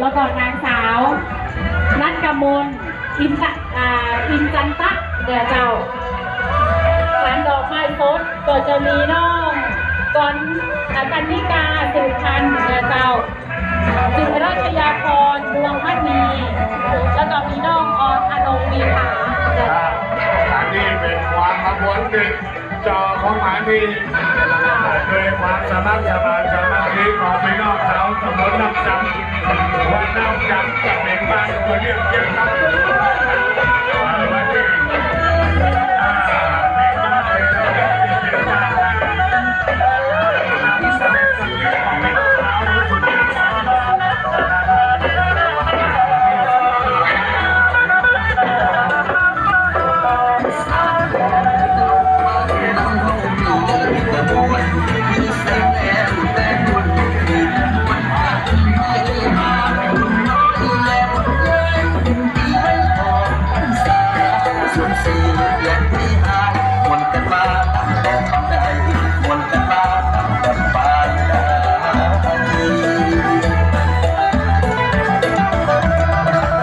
ແລ້ວກໍນາງສາວ ນັດກະມົນ ອິນຕະ ອ່າ ອິນຈັນຕະ ເດີເຈົ້າ. ການດອກໄມ້ສົດກໍຈະມີນ້ອງ ກອນ ອາ ກັນນິກາ ສຸພັນ ເດີເຈົ້າ. ຈິງ ລັດຕະຍາພອນ ດວງພັກດີ ແລ້ວກໍມີນ້ອງ ອອນ ອະນົງ ມີພາ ເດີເຈົ້າ. ອັນນີ້ເປັນຄວາມຂະບວນເດັດ ຈອຂອງມານີ້ ໂດຍຄວາມສະໝັກສະໝານສາມັກຄີຂອງພີ່ນ້ອງຊາວຕຳບົນນ້ຳຈຳ ວັດນ້ຳຈຳ ຈະເປັນບ້ານຕົວເລືອກ ເອີ ວັນນີ້ ອ່າ ເປັນບ້ານເປັນຕົວເລືອກທີ່ເປັນບ້ານ ອ່າ ສະເດັດ ຂອງພີ່ນ້ອງຊາວ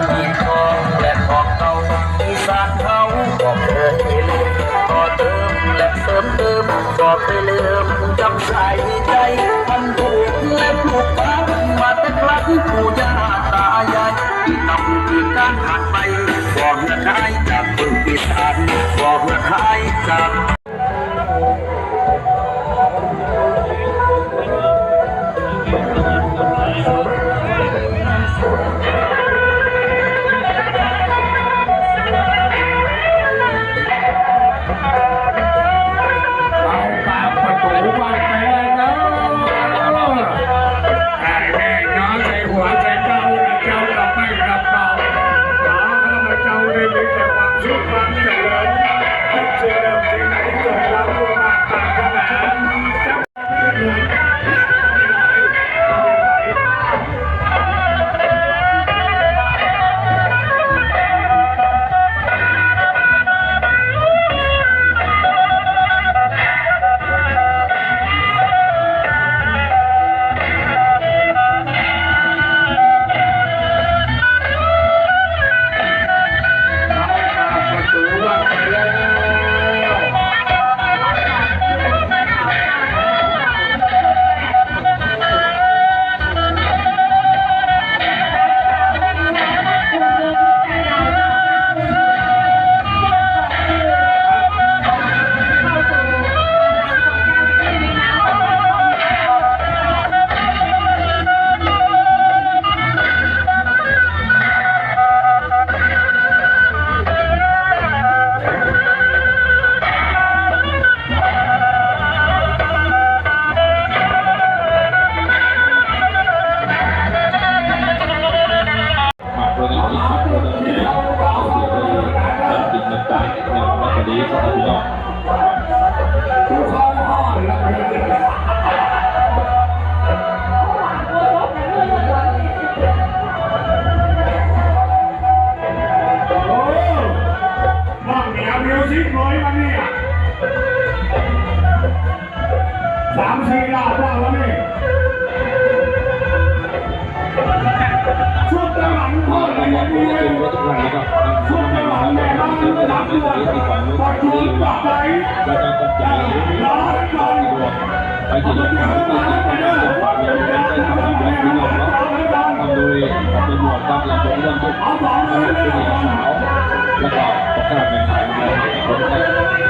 ມີຂອງແລະຂອງເກົ່າ ອີສານເຮົາບໍ່ເຄີຍລືມ ຂໍເຕີມແລະເສີມເຕີມ ບໍ່ເຄີຍລືມຈຳໃສ່ໃຈ ອັນຜູກແລະຜູກຝັງມາແຕ່ໄກ ປູ່ຍ່າຕາຍາຍ ທີ່ນຳທີ່ການຜ່ານໄປ ບໍ່ເຫືອດຫາຍຈາກເມືອງອີສານ ບໍ່ເຫືອດຫາຍຈາກ ເອົາປາກປະຕູວັດໄປເລີຍເດີ ໃຫ້ແມ່ຍ້ອນໃສ່ຫົວໃສ່ເກົ້າ ແລະເຈົ້າກັບໄມ້ກັບເປົາ ຂໍຂ້າພະເຈົ້າໄດ້ມີແຕ່ຄວາມສຸກຄວາມຈະເລີນ ຄິດສິ່ງໃດສິ່ງໃດ ສົມຄວາມມຸ່ງມາດປາດຖະໜາ. ສາມສີ່ລອບແລ້ວວັນນີ້ ຊຸດທະຫວັງພໍ່ໃຫຍ່ ຊຸດທະຫວັງແມ່ບ້ານລຳດວນ ປະຊຸມປະໄຈ ເອີ ລອຍກ່ອນ ໄປທີ່ ໂດຍຕຳຫຼວດກັບລຳດວນ ເອົາສອງຄົນເລີຍ ເປັນເອກະສານ ແລ້ວກໍປະກາດແມ່ນຂາຍ